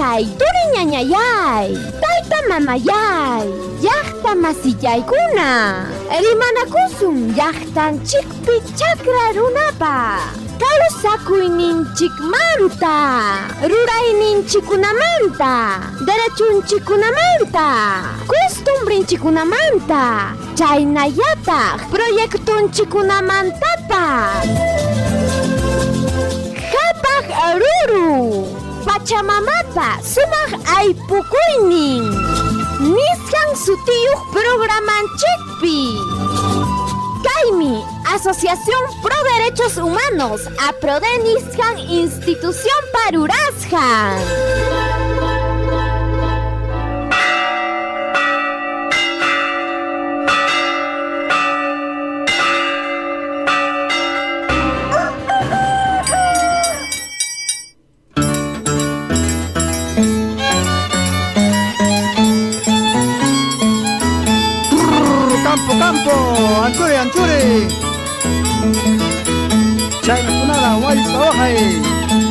Taytalláy, turi ñañalláy, tayta mamalláy, llaqta masillaykuna, rimanakusun llaqtanchikpi chakra runapa kawsakuyninchikmanta, rurayninchikkunamanta, derechunchikkunamanta, costumbrenchikkunamanta, chaynallataq proyectonchikkunamantapas. Qhapaq ruru, Pachamamapa sumaq aypukuynin nisqan sutiyuq programanchikpi. Kaymi Asociación Pro Derechos Humanos, APRODE nisqan institucionpa rurasqan. Campo, campo, anchuri, anchuri. Chayna kunala wallpa waqay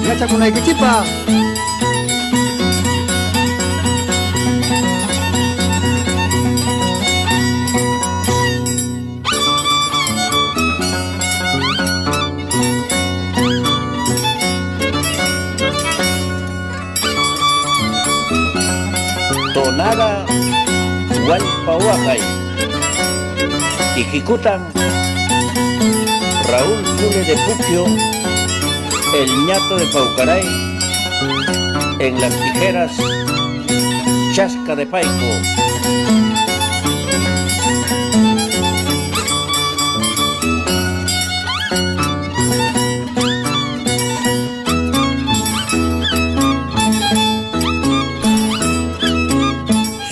yachakunaykichikpaq. Tonada Wallpa Waqay. Ejecutan Raúl Pule de Puquio, El Ñato de Paucaray, en las tijeras Chasca de Paico.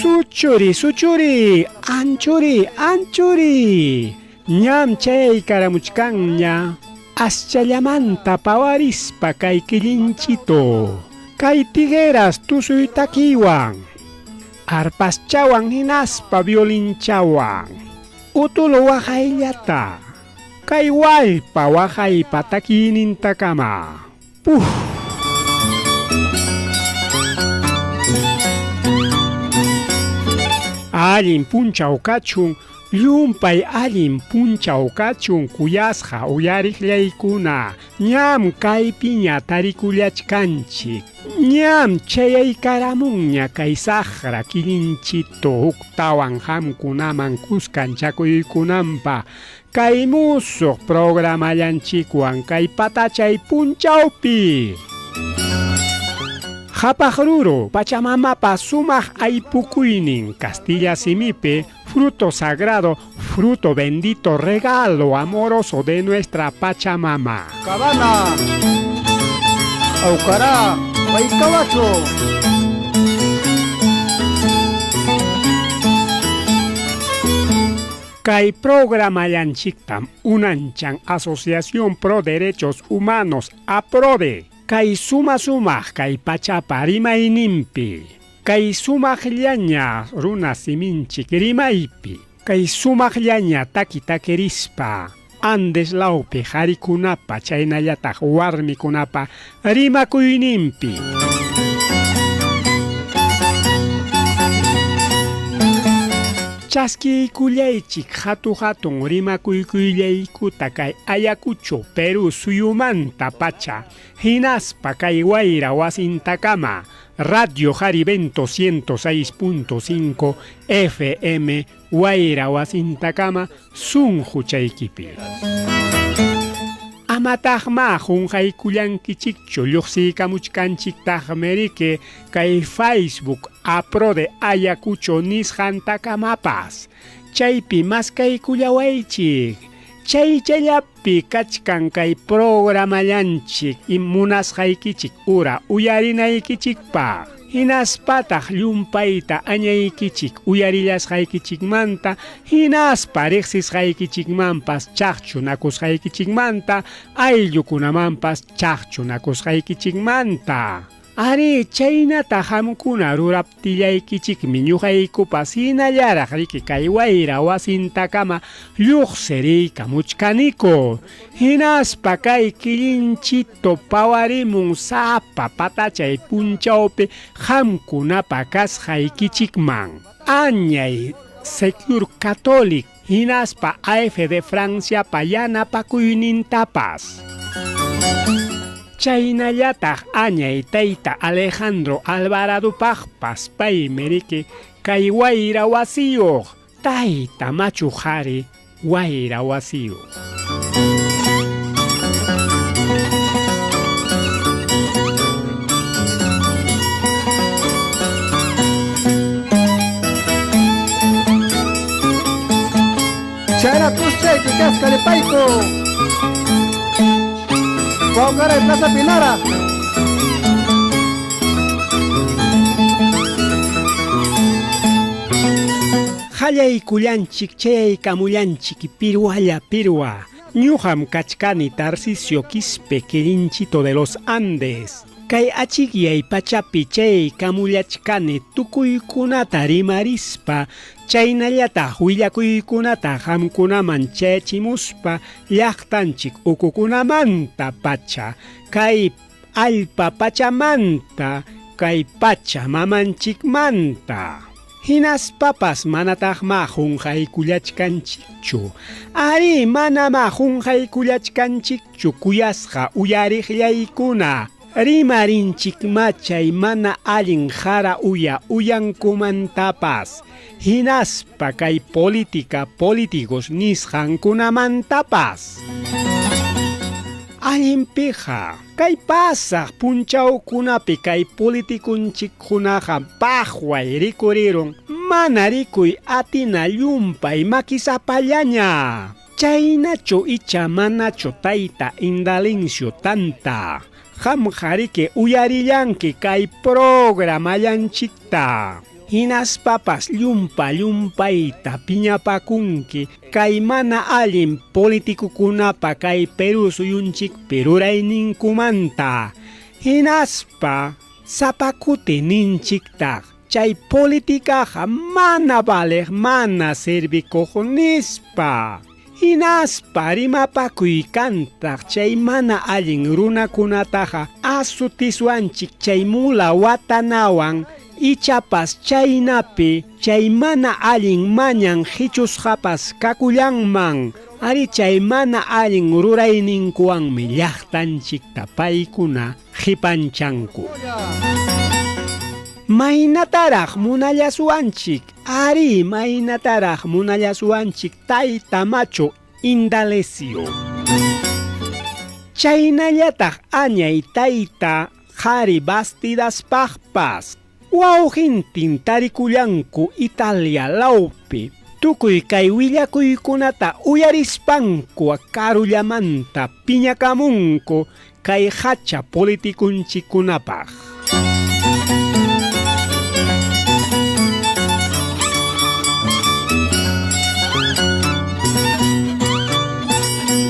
Suchuri, suchuri, anchuri, anchuri. Ñam chayaykaramuchkanña aschallamanta pawarispa kay killinchito. Kay tigueras tusuy takiwan. Arpaschawan hinaspa violinchawan. Utulo waqayllata. Kay wallpa waqaypa takiynintakama. Puf! Allin punchaw kachun, llumpay allin punchaw kachun kuyasqa uyariqllaykuna. Ñam kaypiña tarikullachkanchik. Ñam chayaykaramunña kay saqra killinchito huktawan qamkunaman kuskanchakuykunanpaq kay musuq programallanchikwan kay patachay punchawpi. Qhapaq ruru, Pachamamapa sumaq aypukuynin, Castilla simipi, fruto sagrado, fruto bendito, regalo amoroso de nuestra Pachamama. Cabana, Aucará, Paycawacho. Kay programallanchiktam unanchan Asociación Pro Derechos Humanos, APRODE, kay suma sumaq kay pachapa rimayninpi, kay sumaqllaña runa siminchik rimaypi, kay sumaqllaña taki takirispa, Andes lawpi qharikunapa chaynallataq warmikunapa rimakuyninpi. Chaskiykullaychik hatu hatun rimakuykullaykuta kay Ayacucho, Perú suyumanta pacha, hinaspa kay wayra wasintakama, Radio Jarivento 106.5 FM wayra wasintakama sunquchaykipi. Amataqma qunqaykullankichikchu lluqsiykamuchkanchiktaqmi riki kay Facebook APRODE Ayacucho nisqantakamapas. Chaypi maskaykullawaychik. Chaychallapi kachkan kay programallanchik munasqaykichik ura uyarinaykichikpaq. Hinaspataq llumpayta añaykichik uyarillasqaykichikmanta hinaspa riqsisqaykichikmanpas chaqchunakusqaykichikmanta ayllukunamanpas chaqchunakusqaykichikmanta. Arí, chaynata qamkuna ruraptillaykichikmi ñuqaykupas hinallaraq riki kay wayra wasintakama lluqsiriykamuchkaniku. Hinaspa kay killinchito pawarimun sapa patachay punchawpi qamkunapa kasqaykichikman. Añay Secure Catholic hinaspa AFD Franciapa yanapakuynintapas. Chaynallataq añay tayta Alejandro Alvaradopaqpas paymi riki kay wayra wasiyuq tayta machu qhari wayra wasiyuq. Chayna tuschaypi kaskaripayku. Paucaray Plaza Pinara. Qallaykullanchik chayaykamullanchik pirwalla pirwa. Ñuqam kachkani Tarcisio Quispe Quillinchito de los Andes. Kay achikyay pachapi chayaykamullachkani tukuykunata rimarispa chaynallataq willakuykunata qamkunaman chayachimuspa llaqtanchik ukukunamanta pacha kay allpa pachamanta kay pacha mamanchikmanta. Hinaspapas manataqma qunqaykullachkanchikchu. Arí, manama qunqaykullachkanchikchu kuyasqa uyariqllaykuna. Rimarinchikma chay mana allin qara uya uyankumantapas. Hinaspa kay política políticos nisqankunamantapas. Allinpiqa kay pasaq punchawkunapi kay politikunchikkunaqa paqway rikurirun mana rikuy atina llumpay makisapallaña. Chaynachu icha manachu tayta Indalencio tanta. Qamqa riki uyarillanki kay programallanchikta. Hinaspapas llumpa llumpayta piñapakunki kay mana allin politikukunapa kay Perú suyunchikpi rurayninkumanta. Hinaspa sapa kuti ninchiktaq chay politikaqa mana valeq mana servikuq nispa. Hinaspa rimapakuykantaq chay mana allin runakunataqa asutiswanchik chay mula watanawan ichapas chaynapi chay mana allin mañan hichusqapas kakullanman. Ari chay mana allin rurayninkuwanmi llaqtanchikta paykuna qipanchanku. Maynataraq munallasuwanchik, ari maynataraq munallasuwanchik tayta machu Indalecio. Chaynallataq añay tayta qhari Bastidaspaqpas. Wawqintin tarikullanku Italia lawpi. Tukuy kay willakuykunata uyarispanku karullamanta piñakamunku kay hacha politikunchikkunapaq.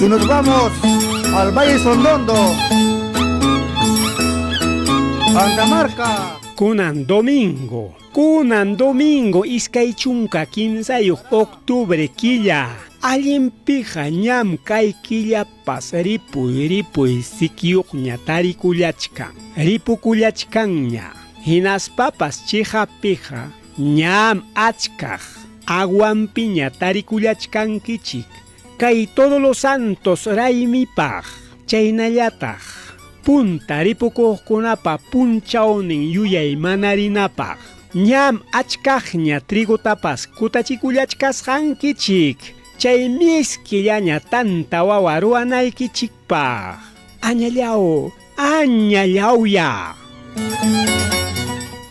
Y nos vamos al Valle Sondondo, Andamarca. Kunan domingo 23 octubre killa. Allinpiqa ñam kay killapas ripuy ripuy sikyuqña tarikullachkan, ripukullachkanña. Hinaspapas chiqapiqa ñam achkaq aguampiña tarikullachkankichik. Kay Todos los Santos raymipaq chaynallataq punta ripukuqkunapa punchawnin yuyay manarinapaq. Ñam achkaqña trigotapas kutachikullachkasqankichik. Chay miskillaña tanta wawa ruwanaykichikpaq. Añallaw, añallawya.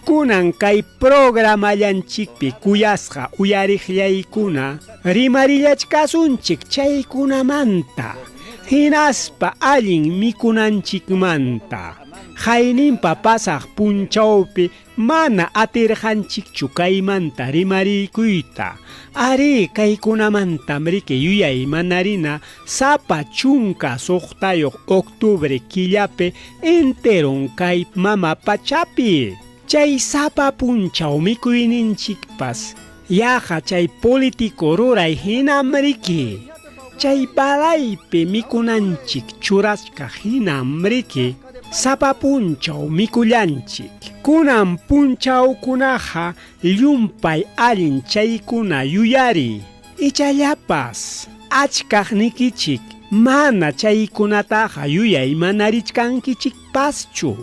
Kunan kay programallanchikpi kuyasqa uyariqllaykuna rimarillachkasunchik chaykunamanta. Hinaspa allin mikunanchikmanta. Hayninpa pasaq punchawpi mana atirqanchikchu kaymanta rimariykuyta. Arí, kaykunamantam riki yuyaymanarina sapa 16 octubre killapi enteron kay mama pachapi. Chay sapa punchaw mikuyninchikpas yaqa chay político ruray hinam riki. Chay balaypi mikunanchik churasqa hinam riki sapa punchaw mikullanchik. Kunan punchawkunaqa llumpay allin chaykuna yuyari. Ichallapas achkaqnikichik mana chaykunataqa yuyaymanarichkankichikpaschu.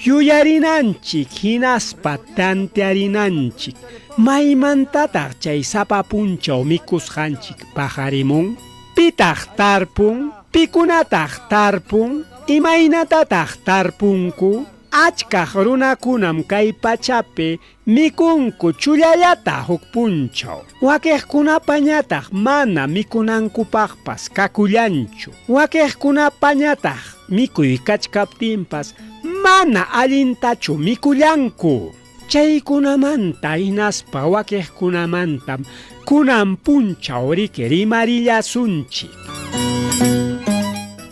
Yuyarinanchik hinaspa tantearinanchik maymantataq chay sapa punchaw mikusqanchik paqarimun? Pitaq tarpun? Pikunataq tarpun? Imaynatataq tarpunku? Achkaq runakunam kay pachapi mikunku chullallata huk punchaw. Wakiqkunapañataq mana mikunankupaqpas kakullanchu. Wakiqkunapañataq mikuy kachkaptinpas mana allintachu mikullanku. Chaykunamanta hinaspa wakiqkunamantam kunan punchaw riki rimarillasunchik.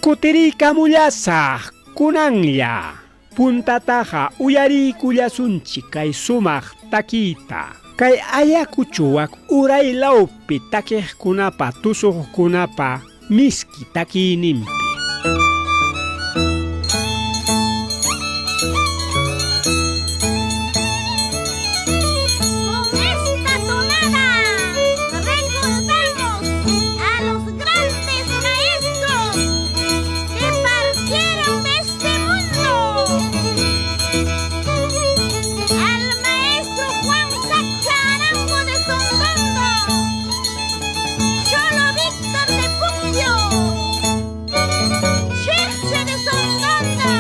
Kutiriykamullasaq kunanlla. Puntataqa uyariykullasunchik kay sumaq takiyta. Kay Ayacucho wak uraylawpi takiqkunapa tusuqkunapa miski takiyninpi. Con esta tonada recordamos a los grandes maestros que partieron de este mundo. Al maestro Juan Sacha Arango de Sondondo, Cholo Víctor de Puquio, Cherche de Sondondo,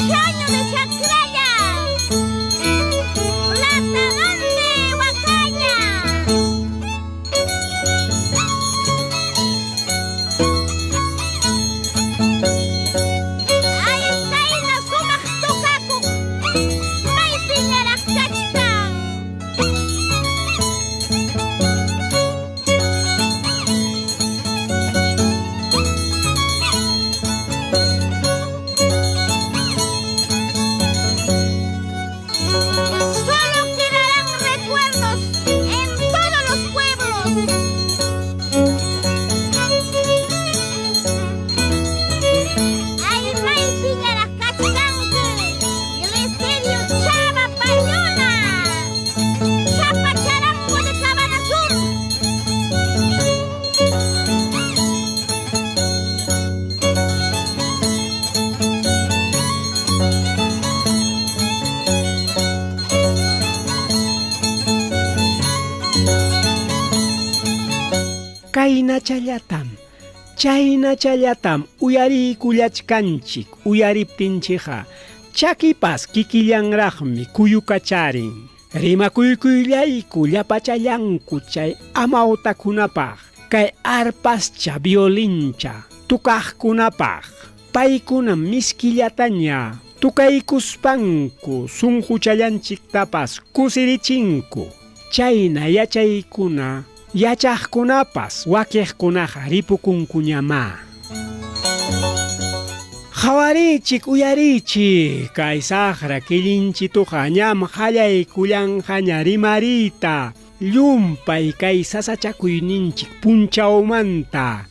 Chaño de Chacraya, Platanón de Huacaya. Ay, kayna sumaq tukakuq, maypiñaraq kachkan. Solo quedarán recuerdos en todos los pueblos. Ay, maypiñaraq kachkanku, Glicerio Chava Pañona, Chapa Charango de Cabana Sur. Kaynachallatam, chaynachallatam uyariykullachkanchik uyariptinchikqa chakipas kikillanraqmi kuyukacharin. Rimakuykuyllayku llapachallanku chay amawtakunapaq, kay arpascha violincha tukaqkunapaq. Paykunam miskillataña tukaykuspanku sunquchallanchiktapas kusirichinku. Chayna yachaykuna yachaqkunapas wakiqkunaqa ripukunkuñamá. Qhawariychik uyariychik kay saqra killinchituqa ñam qallaykullanqaña rimariyta llumpay kay sasachakuyninchik punchawmanta.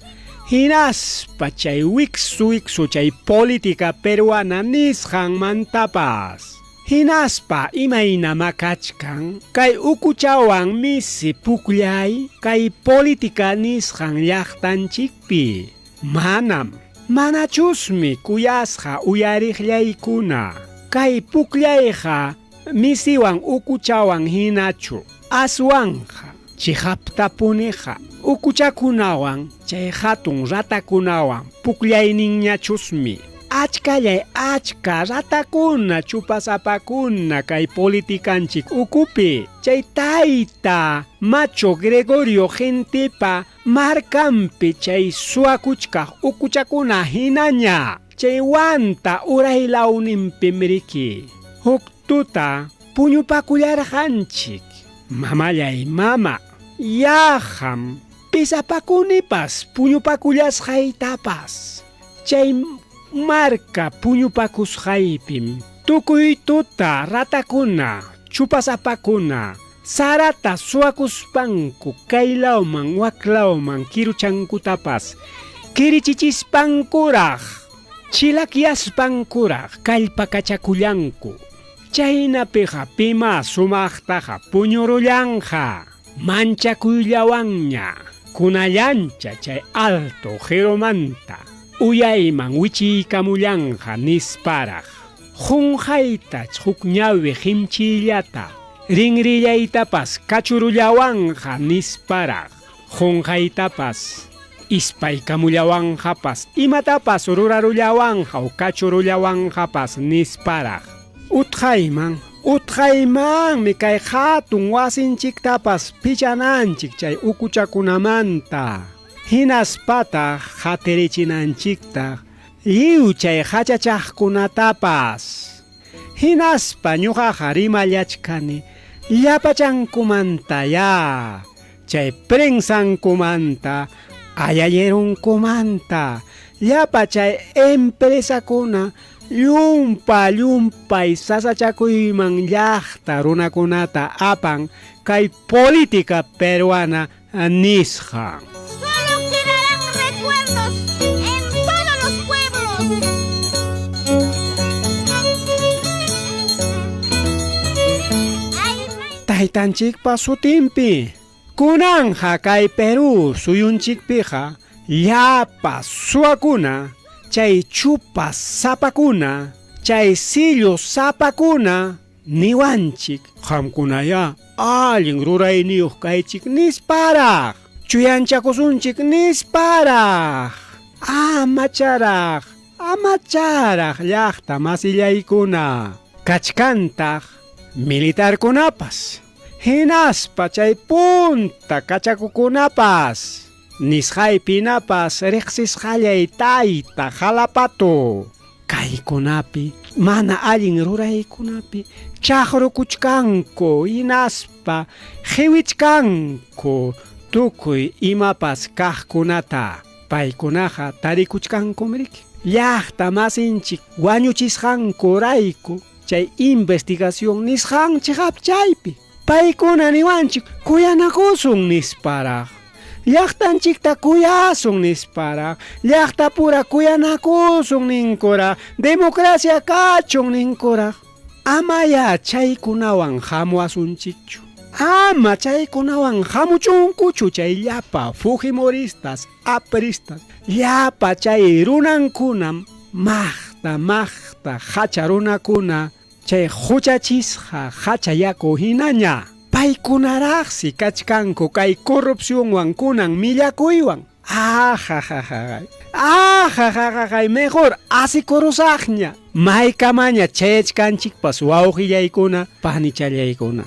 Hinaspa chay wiksu wiksu chay política peruana nisqanmantapas. Hinaspa imaynama kachkan kay ukuchawan misi pukllay kay política nisqan llaqtanchikpi. Manam, manachusmi kuyasqa uyariqllaykuna. Kay pukllayqa misiwan ukuchawan hinachu. Aswanqa chiqaptapuniqa ukuchakunawan chay hatun ratakunawan pukllayninñachusmi. Achkallay achka ratakuna chupasapakuna kay politikanchik ukupi. Chay tayta macho Gregorio gentepa markampi chay suwakuchkaq ukuchakuna hinaña. Chay Wanta uraylawninpim riki huk tuta puñupakullarqanchik. Mamallay mama, yaqam pisapakunipas puñupakullasqaytapas. Chay marka puñupakusqaypim tukuy tuta ratakuna, chupasapakuna, sarata suwakuspanku kaylawman waklawman kiruchankutapas kirichichispankuraq, chilakyaspankuraq kallpakachakullanku. Chaynapiqa pima sumaqtaqa puñurullanqa, manchakuyllawanña, kunallancha chay alto qirumanta uyayman wichiykamullanqa nisparaq. Qunqaytach huk ñawi qimchiyllata, rinrillaytapas kachurullawanqa nisparaq. Qunqaytapas ispaykamullawanqapas, imatapas rurarullawanqa o kachurullawanqapas nisparaq. Utqayman, utqaymanmi kay hatun wasinchiktapas pichananchik chay ukuchakunamanta. Hinaspataq hatirichinanchiktaq lliw chay hachachaqkunatapas. Hinaspa ñuqaqa rimallachkani llapachankumanta ya, chay prensankumanta, ayallerunkumanta, llapa chay empresakuna llumpa llumpay sasachakuyman llaqta runakunata apan kay política peruana nisqan. Solo quedarán recuerdos en todos los pueblos. Ay, Taytanchikpa sutinpi, kunanja kay Perú suyunchikpiqa llapa suwakuna, chay chupa sapakuna, chay sillu sapakuna niwanchik, qamkunaya allin rurayniyuq kaychik nisparaq, chuyanchakusunchik nisparaq, amacharaq, amacharaq llaqta masillaykuna, kachkantaq militarkunapas, hinaspa chay punta kachakukunapas, nisqaypinapas riqsisqallay tayta Jalapato. Kaykunapi, mana allin ruraykunapi chaqrukuchkanku, hinaspa qiwichkanku tukuy imapas kaqkunata. Paykunaqa tarikuchkankum riki. Llaqta masinchik wañuchisqankurayku chay investigación nisqanchik chaypi. Paykuna niwanchik kuyanakusun nisparaq. Llaqtanchikta kuyasun nisparaq. Llaqtapura kuyanakusun ninkuraq. Democracia kachun ninkuraq. Amaya chaykunawan hamuwasunchikchu. Ama chaykunawan hamuchunkuchu chay llapa fujimoristas, apristas, llapa chay runankunam maqta maqta hacha runakuna chay huchachisqa hacha yaku hinaña. Paykunaraqsi kachkanku kay corrupcionwan kunan millakuywan. Ajajajaja. Ajajajaja, mejor asikurusaqña. Maykamaña chayachkanchikpas wawqillaykuna, panichallaykuna.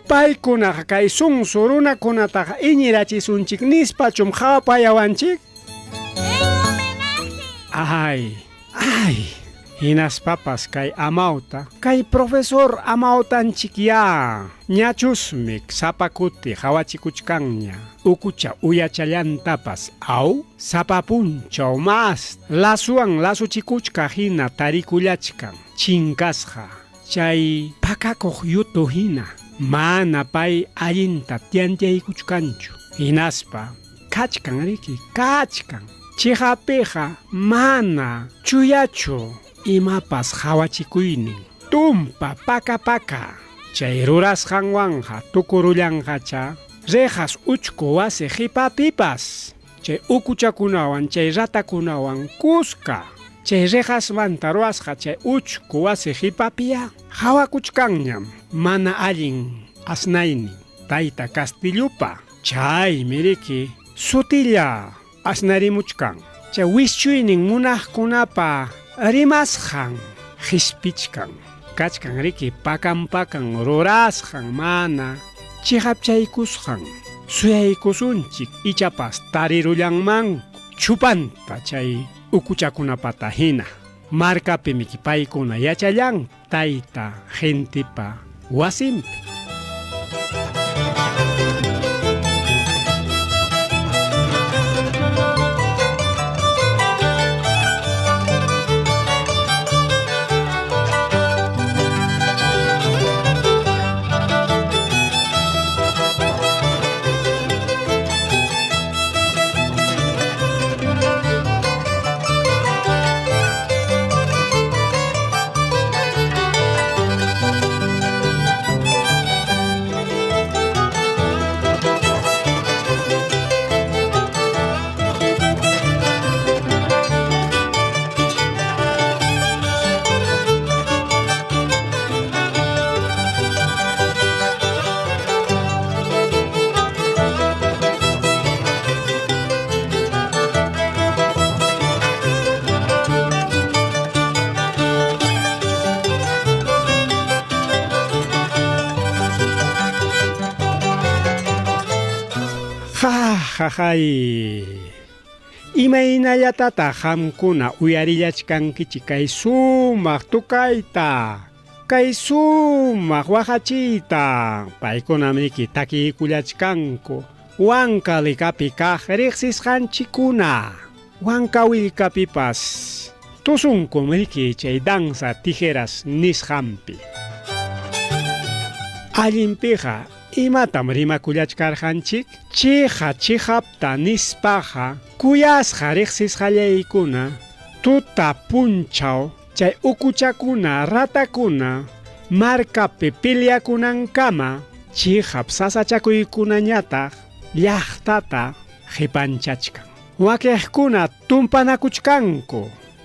Paykunaqa kay sunsu runakunataqa iñirachisunchik nispachum hawapayawanchik? Ay, ay. Hinaspapas kay amawta, kay profesor amawtanchik ya, ñachusmi sapa kuti hawachikuchkanña, ukucha uyachallantapas aw, sapa punchaw mas lasuwan lasuchikuchka hina tarikullachkan, chinkasqa, chay pakakuq yutu hina, mana pay allinta tiantiyaykuchkanchu. Hinaspa kachkan riki, kachkan. Chiqapiqa mana chuyachu imapas hawachikuynin. Tumpa paka paka. Chay rurasqanwanqa tukurullanqacha rejas uchku wasi qipapipas. Chay ukuchakunawan, chay ratakunawan kuska. Chay rejasmanta ruwasqa chay uchku wasi qipapiya hawakuchkanñam mana allin asnaynin tayta Castillupa. Chaymi riki sutilla asnarimuchkan. Chay wischuynin munaqkunapa rimasqan qispichkan. Kachkan riki pakan pakan rurasqan mana chiqapchaykusqan. Suyaykusunchik ichapas tarirullanmanku chupanta chay Ukuchakunapata hina. Markapimiki paykuna yachallan tayta gentepa wasinpi. Ja, ja, jay. Imaynallatataq qamkuna uyarillachkankichik kay sumaq tukayta, kay sumaq waqachiyta. Paykunamiki takiykullachkanku Huancavelicapi kaq riqsisqanchikkuna. Huancavelicapipas tusunkum riki chay danza tijeras nisqanpi. Allinpiqa imatam rimakullachkarqanchik? Chiqa chiqapta nispaqa kuyasqa riqsisqallaykuna tuta punchaw chay ukuchakuna ratakuna markapi piliakunankama chiqap sasachakuykunañataq llaqtata qipanchachkan. Wakiqkuna tumpanakuchkanku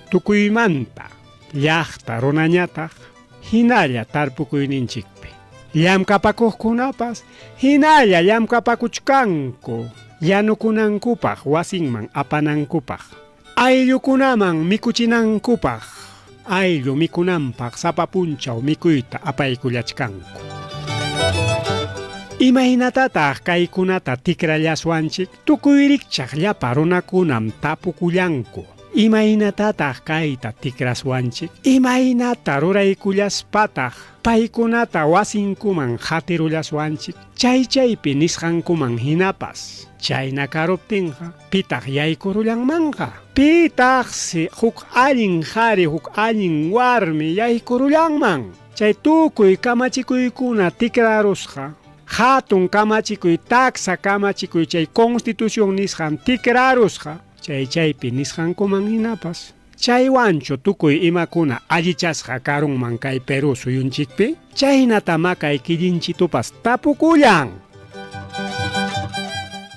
tukuymanta llaqta runañataq hinalla tarpukuyninchikpi. Llamkapakuqkunapas hinalla llamkapakuchkanku yanukunankupaq wasinman apanankupaq. Ayllukunaman mikuchinankupaq ayllu mikunanpaq sapa punchaw mikuyta apaykullachkanku. Imaynatataq kaykunata tikrallaswanchik? Tukuy rikchaq llapa runakunam tapukullanku. Imaynatataq kayta tikraswanchik? Imaynata ruraykullaspataq paykunata wasinkuman qatirullaswanchik? Chay chaypi nisqankuman hinapas. Chayna karuptinqa pitaq yaykurullanmanqa? Pitaqsi huk allin qhari huk allin warmi yaykurullanman? Chay tukuy kamachikuykuna tikrarusqa hatun kamachikuy taksa kamachikuy chay constitución nisqan tikrarusqa chay chaypi nisqankuman hinapas. Chaywanchu tukuy imakuna allichasqa karunman kay Perú suyunchikpi? Chaynatama kay killinchitupas tapukullan.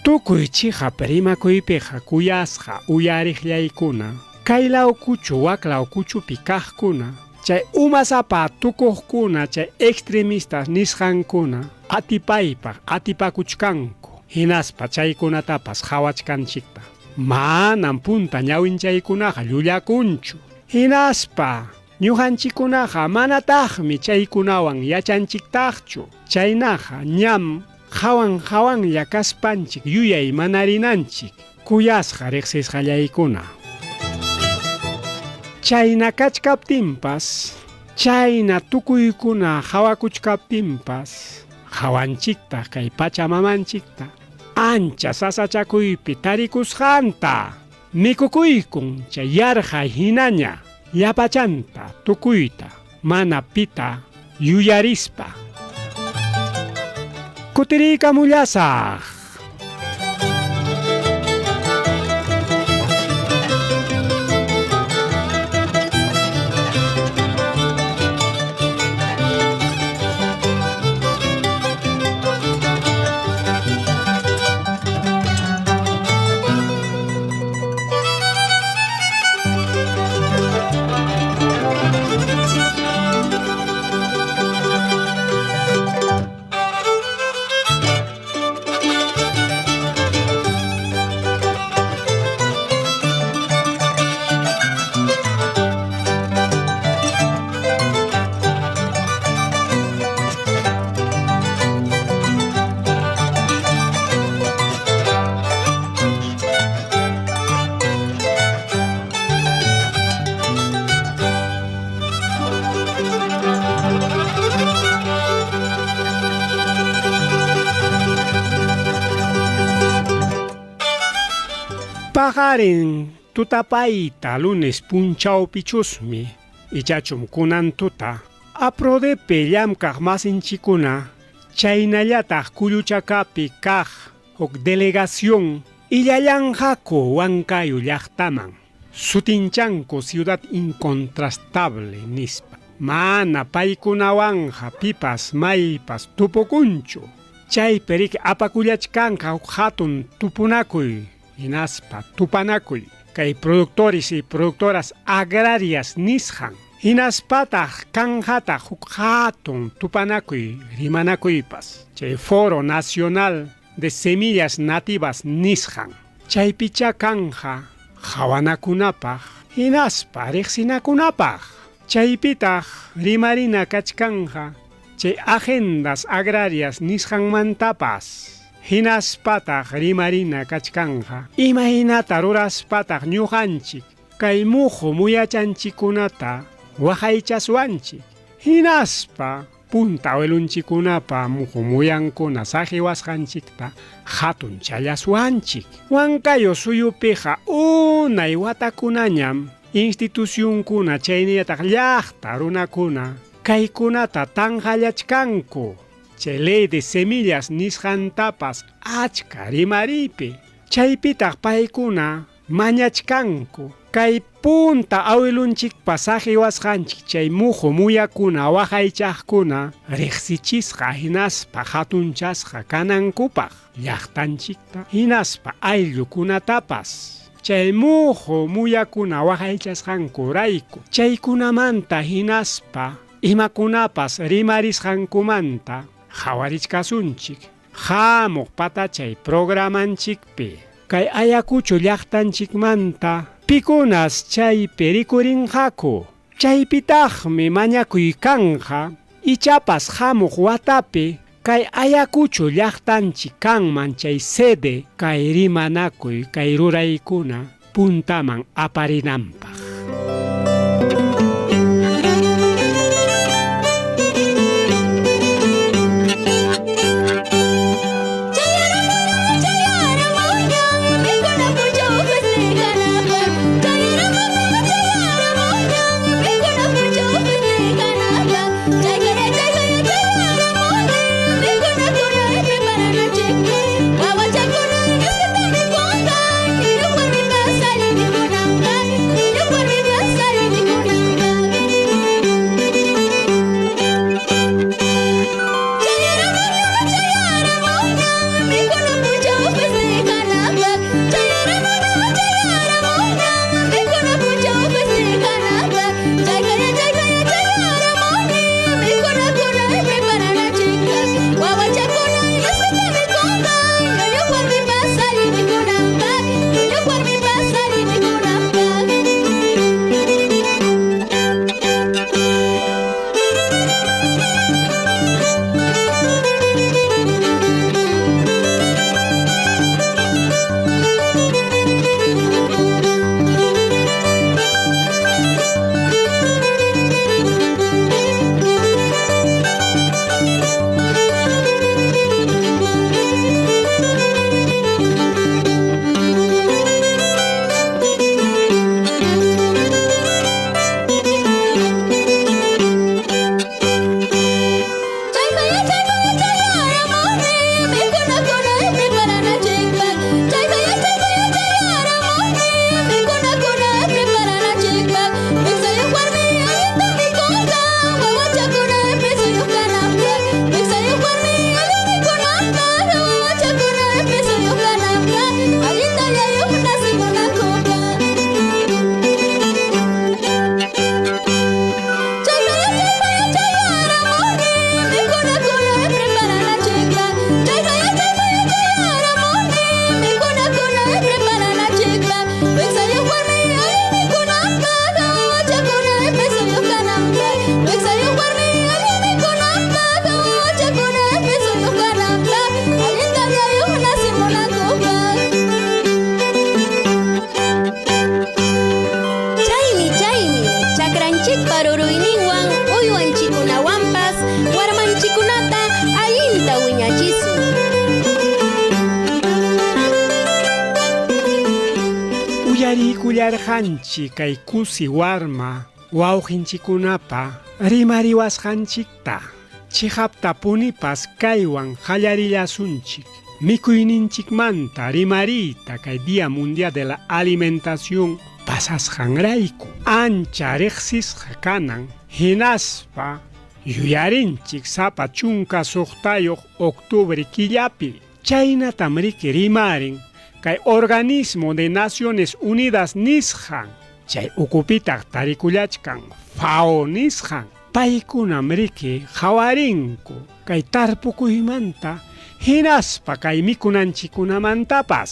Tukuy chiqap rimakuypiqa kuyasqa uyariqllaykuna kay law kuchu wak law kuchupi kaqkuna chay umasapa tukuqkuna chay extremistas nisqankuna atipaypaq atipakuchkanku hinaspa chaykunatapas qhawachkanchikta. Manam punta ñawinchaykunaqa llullakunchu. Hinaspa ñuqanchikkunaqa manataqmi chaykunawan yachanchiktaqchu. Chaynaqa ñam qhawan qhawanlla kaspanchik yuyay manarinanchik kuyasqa riqsisqallaykuna. Chayna kachkaptinpas, chayna tukuykuna qhawakuchkaptinpas, qhawanchiktaq kay pachamamanchikta ancha sasachakuypi tarikusqanta mikukuykun chay yarqay hinaña llapachanta tukuyta mana pita yuyarispa. Kutiriykamullasaq. Paqarin tutapayta lunes punchawpichusmi ichachum kunan tuta APRODEPE llamkaq masinchikuna chaynallataq Kulluchakapi kaq huk delegación illallanqaku Huancayo llaqtaman sutinchanku ciudad incontrastable nispa. Mana paykunawanqa pipas maypas tupukunchu. Chaypi riki apakullachkanqa huk hatun tupunakuy hinaspa tupanakuy kay productores y productoras agrarias nisqan. Hinaspataq kanqataq huk hatun tupanakuy rimanakuypas chay Foro Nacional de Semillas Nativas nisqan. Chaypichá kanja qhawanakunapaq hinaspa riqsinakunapaq. Chaypitaq rimarina kachkanja chay agendas agrarias nisqanmantapas. Hinaspataq rimarina kachkanja imaynata ruraspataq ñuqanchik kay muhu muyachanchikunata waqaychaswanchik. Hinaspa punta awilunchikunapa muhu muyankuna saqiwasqanchikta hatun challaswanchik. Huancayo suyupiqa unay watakunañam institucionkuna chaynillataq llaqta runakuna kaykunata tanqallachkanku. Chay ley de semillas nisqantapas achka rimariypi. Chaypitaq paykuna mañachkanku kay punta awilunchikpa saqiwasqanchik chay muhu muyakuna waqaychaqkuna riqsichisqa hinaspa hatunchasqa kanankupaq llaqtanchikta hinaspa ayllukunatapas. Chay muhu muyakuna waqaychasqankurayku chaykunamanta hinaspa imakunapas rimarisqankumanta qhawarichkasunchik hamuq patachay programanchikpi. Kay Ayacucho llaqtanchikmanta pikunas chaypi rikurinqaku. Chaypitaqmi mañakuy kanja ichapas hamuq watapi kay Ayacucho llaqtanchik kanman chay sede kay rimanakuy kay ruraykuna puntaman aparinanpaq. Chayaramunña, Uyariykullarqanchik kay kusi warma wawqinchikkunapa rimariwasqanchikta. Chiqaptapunipas kaywan qallarillasunchik mikuyninchikmanta rimariyta kay Día Mundial de la Alimentación pasasqanrayku. Ancha riqsisqa kanan hinaspa yuyarinchik sapa 16 octubre killapi. Chaynatam riki rimarin kay Organismo de Naciones Unidas nisqan. Chay ukupitaq tarikullachkan FAO nisqan. Paykunam riki qhawarinku kay tarpukuymanta hinaspa kay mikunanchikkunamantapas.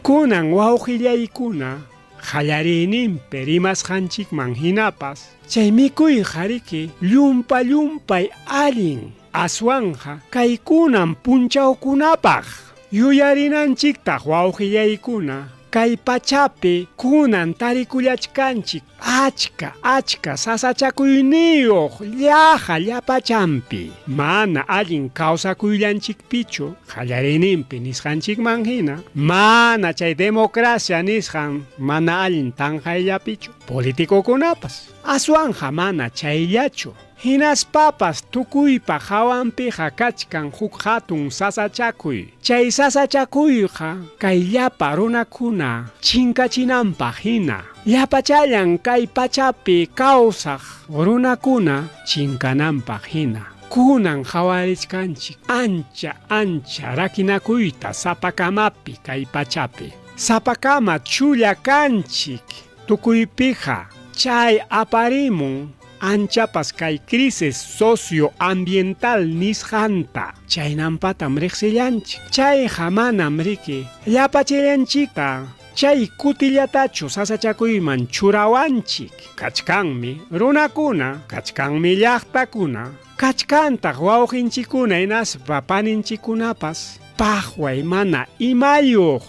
Kunan wawqillaykuna qallariyninpi rimasqanchikman hinapas chay mikuyqa riki llumpa llumpay allin aswanqa kaykunan punchawkunapaq. Yuyarinanchiktaq wawqillaykuna kay pachapi kunan tarikullachkanchik achka achka sasachakuyniyuq llaqa llapachampi. Mana allin kawsakuyllanchikpichu qallariyninpi nisqanchikman hina mana chay democracia nisqan mana allin tanqayllapichu politicokunapas aswanja mana chayllachu. Hinaspapas tukuypa hawanpiqa kachkan huk hatun sasachakuy. Chay sasachakuyqa kay llapa runakuna chinkachinanpaq hina. Llapachallan kay pachapi kawsaq runakuna chinkananpaq hina. Kunan qhawarichkanchik ancha ancha rakinakuyta sapakamapi kay pachapi. Sapakama chulla kanchik tukuypiqa chay aparimun anchapas kay crisis socioambiental nisqanta. Chaynampatam riqsillanchik. Chayqa manam riki llapachallanchikta chay kutillatachu sasachakuyman churawanchik. Kachkanmi runakuna, kachkanmi llaqtakuna, kachkantaq wawqinchikkuna hinaspa paninchikkunapas paqway mana imayuq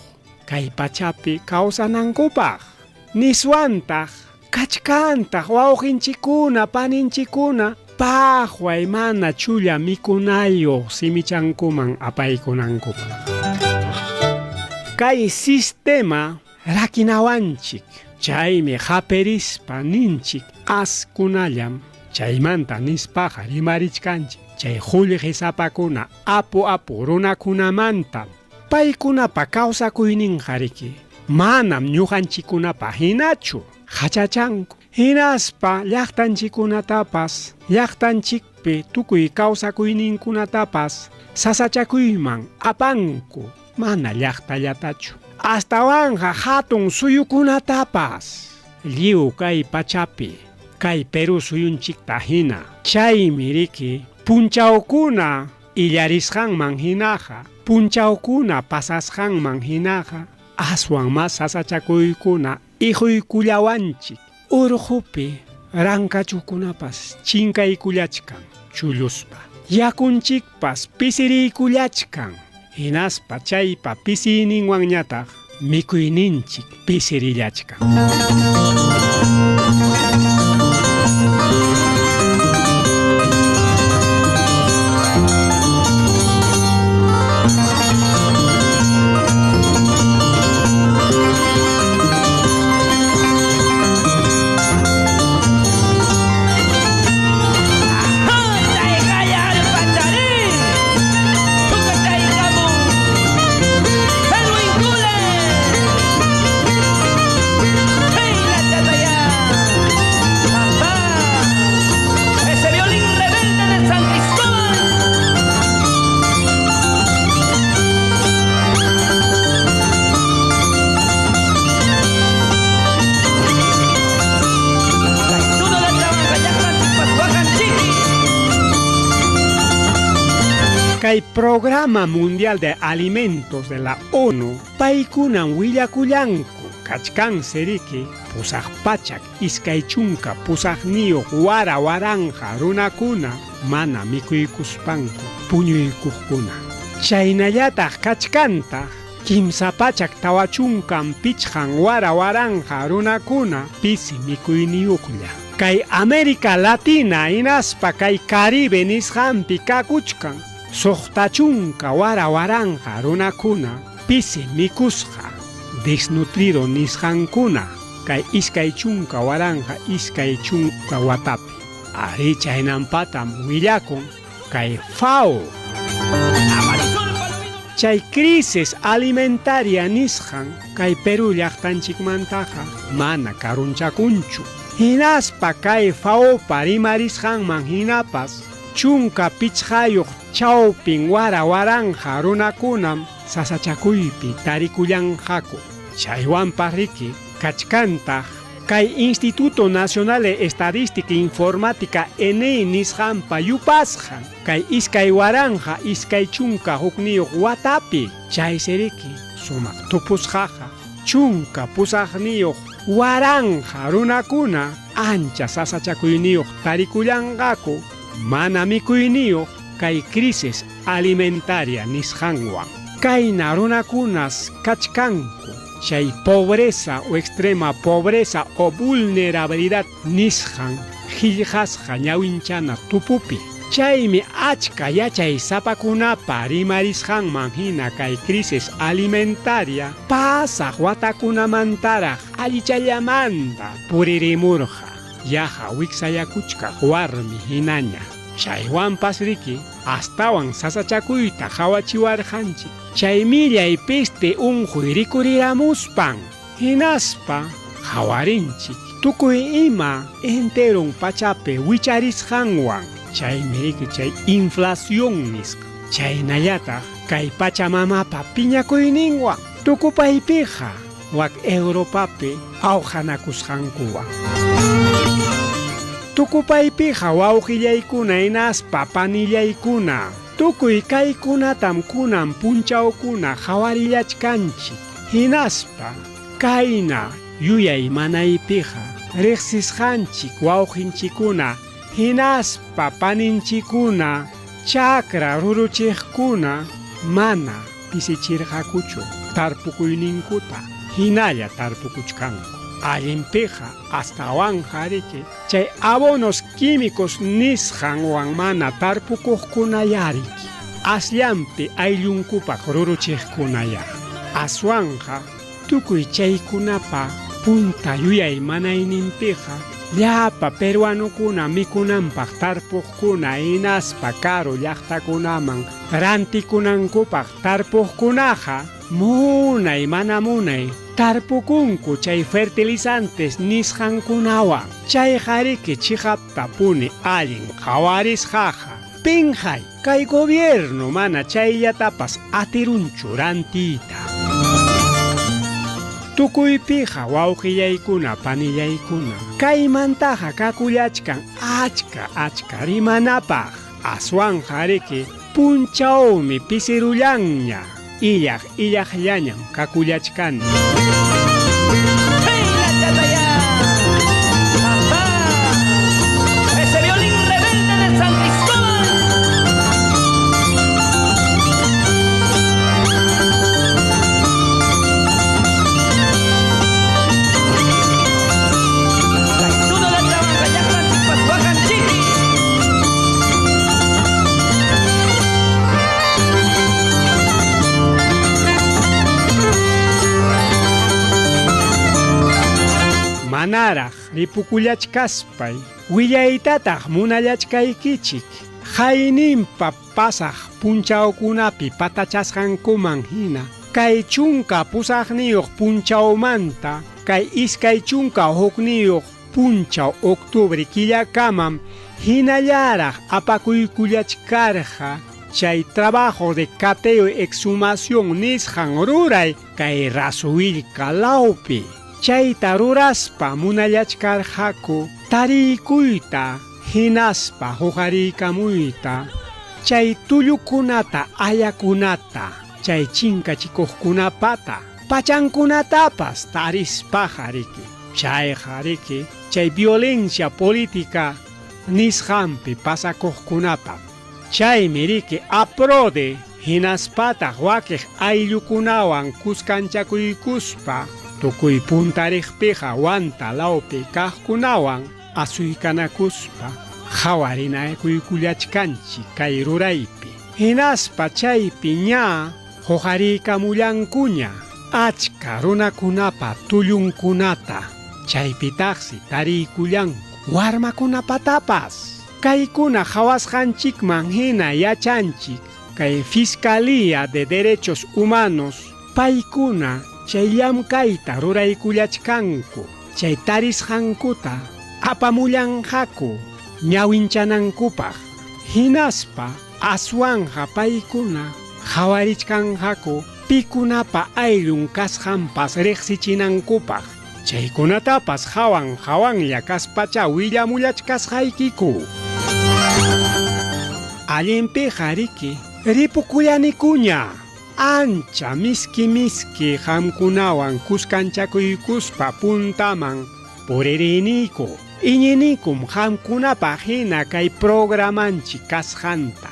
kay pachapi kawsanankupaq. Niswantaq kachkantaq wawqinchikkuna paninchikkuna paqway mana chulla mikunayuq simichankuman apaykunankupaq. Kay sistema rakinawanchik chaymi haperispa ninchik askunallam chaymanta nispaqa rimarichkanchik chay qullqisapakuna apu apu runakunamanta. Paykunapa kawsakuyninqa riki manam ñuqanchikkunapa hinachu hachachanku. Hinaspa llaqtanchikkunatapas llaqtanchikpi tukuy kawsakuyninkunatapas sasachakuyman apanku mana llaqtallatachu. Astawanqa hatun suyukunatapas lliw kay pachapi kay Perú suyunchikta hina. Chaymi riki punchawkuna illarisqanman hinaqa punchawkuna pasasqanman hinaqa aswan mas sasachakuykuna iquykullawanchik. Urqupi rankachukunapas chinkaykullachkan chulluspa. Yakunchikpas pisiriykullachkan hinaspa chaypa pisiyninwanñataq mikuyninchik pisirillachkan. Kay Programa Mundial de Alimentos de la ONU paykunan willakullanku kachkansi riki 828 wara waranja runakuna mana mikuykuspanku puñuykuqkuna. Chaynallataq kachkantaq 345 wara waranja runakuna pisi mikuyniyuqlla. Kay América Latina hinaspa kay Caribe nisqanpi kakuchkan 60 wara waranja runakuna pisi mikusqa. desnutrido nisqankuna kay 2020 watapi. Arí, chaynampatam willakun kay FAO. Chay crisis alimentaria nisqan kay Perú llaqtanchikmantaqa mana karunchakunchu. Hinaspa kay FAOpa rimarisqanman hinapas 15 chawpin wara waranja runakunam sasachakuypi tarikullanqaku. Chaywanpas riki kachkantaq kay Instituto Nacional de Estadística e Informática ENEI nisqanpa yupasqan kay 2021 watapi. Chaysi riki sumaq tupusqaqa 18 waranja runakuna ancha sasachakuyniyuq tarikullanqaku mana mikuyniyuq kay crisis alimentaria nisqanwan. Kayna runakunas kachkanku chay pobreza o extrema pobreza o vulnerabilidad nisqan qillqasqa ñawinchana tupupi. Chaymi achka yachay sapakunapa rimarisqanman hina kay crisis alimentaria pasaq watakunamantaraq allichallamanta puririmurqa yaqa wiksayakuchkaq warmi hinaña. Chaywanpas riki astawan sasachakuyta qawachiwarqanchik chay millay peste unquy rikuriramuspan. Hinaspa qawarinchik tukuy ima enteron pachapi wicharisqanwan. Chaymi riki chay inflación nisqa. Chaynallataq kay pachamamapa piñakuyninwan tukupaypiqa wak Europapi awqanakusqankuwan. Tukupaypiqa wawqillaykuna hinaspa panillaykuna tukuy kaykunatam kunan punchawkuna qawarillachkanchik. Hinaspa kayna yuyay manaypiqa riqsisqanchik wawqinchikuna hinaspa paninchikuna chakra ruruchiqkuna mana pisichirqakuchu tarpukuyninkuta hinalla tarpukuchkanku. Allinpiqa astawanqa riki chay abonos químicos nisqanwan mana tarpukuqkunayariki asllampi ayllunkupaq ruruchiqkunaya. Aswanqa tukuy chaykunapa punta yuyay manayninpiqa llapa peruanokuna mikunanpaq tarpuqkuna hinaspa karu llaqtakunaman rantikunankupaq tarpuqkunaqa munay mana munay tarpukunku chay fertilizantes nisqankunawan. Chayqa riki chiqaptapuni allin qawarisqaqa. Pinqay kay gobierno mana chayllatapas atirunchu rantiyta. Tukuypiqa wawqillaykuna panillaykuna kaymantaqa kakullachkan achka achka rimanapaq. Aswanqa riki punchawmi pisirullanña illaq illaqllañam kakullachkani. ¡Papá! ¡Ese violín rebelde de San Cristóbal! Manaraq ripukullachkaspay willaytataq munallachkaykichik hayninpa pasaq punchawkunapi patachasqankuman hina kay 18 punchawmanta kay 21 punchaw octubre killakamam hinallaraq apakuykullachkarqa chay trabajo de cateo y exhumación nisqan ruray kay Rasuwillka lawpi. Chayta ruraspa munallachkarqaku tariykuyta hinaspa huqariykamuyta chay tullukunata ayakunata chay chinkachikuqkunapata pachankunatapas tarispaqa riki. Chayqa riki chay violencia política nisqanpi pasakuqkunapa. Chaymi riki APRODE hinaspataq wakiq ayllukunawan kuskanchakuykuspa tukuy puntariqpiqa Huanta lawpi kaqkunawan asuykanakuspa qawarinakuykullachkanchik kay ruraypi. Hinaspa chaypi ña huqariykamullankuña Achka runakunapa tullunkunata chaypitaqsi tariykullanku warmakunapatapas. Kaykuna qhawasqanchikman hina yachanchik kay Fiscalía de Derechos Humanos paykuna chay llamkayta ruraykullachkanku chay tarisqankuta apamullanqaku ñawinchanankupaq hinaspa aswanja paykuna qhawarichkanqaku pikunapa ayllun kasqanpas riqsichinankupaq chaykunatapas hawan hawanlla kaspacha willamullachkasqaykiku. Allinpiqa riki ripukullanikuña ancha miski miski qamkunawan kuskanchakuykuspa puntaman puririniku. Iñinikum qamkunapaq hina kay programanchik kasqanta.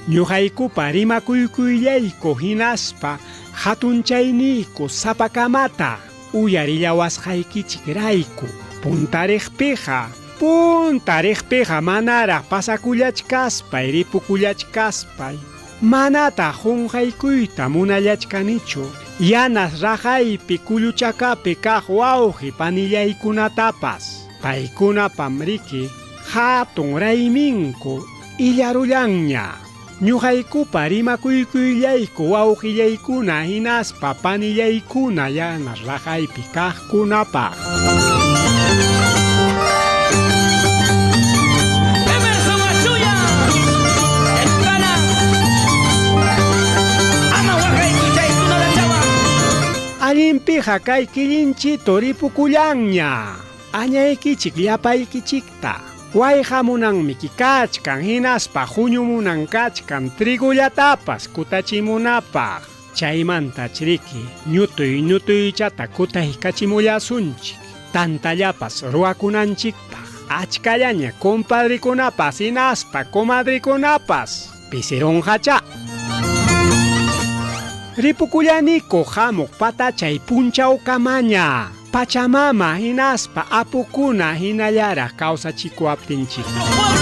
Ñuqaykupa rimakuykuyllayku hinaspa hatunchayniyku sapakamata uyarillawasqaykichik rayku. Puntariqpiqa, puntariqpiqa manaraq pasakullachkaspay ripukullachkaspay manataq qunqaykuyta munallachkanichu yanas raqaypi kulluchakapi kaq wawqi panillaykunatapas. Paykunapam riki hatun rayminku illarullanña. Ñuqaykupa rimakuykuyllayku wawqillaykuna hinaspa panillaykuna yanas raqaypi kaqkunapaq. Emerson Achuya, el pana. Ama waqaykuchaykuna lachawa. Allinpiqa kay killinchito ripukullanña. Añaykichik llapaykichikta. Wayqamunanmiki kachkan hinaspa huñumunan kachkan trigullatapas kutachimunapaq. Chaymanta chriki ñutuy ñutuychata kutaykachimullasunchik. Tantallapas ruwakunanchikpaq. Achkallaña compadrikunapas hinaspa comadrikunapas pisirunqacha. Ripukullaniku hamuq patachay punchawkamaña. Pachamama hinaspa apukuna hinallaraq kawsachikuwaptinchik. Nuestro pueblo.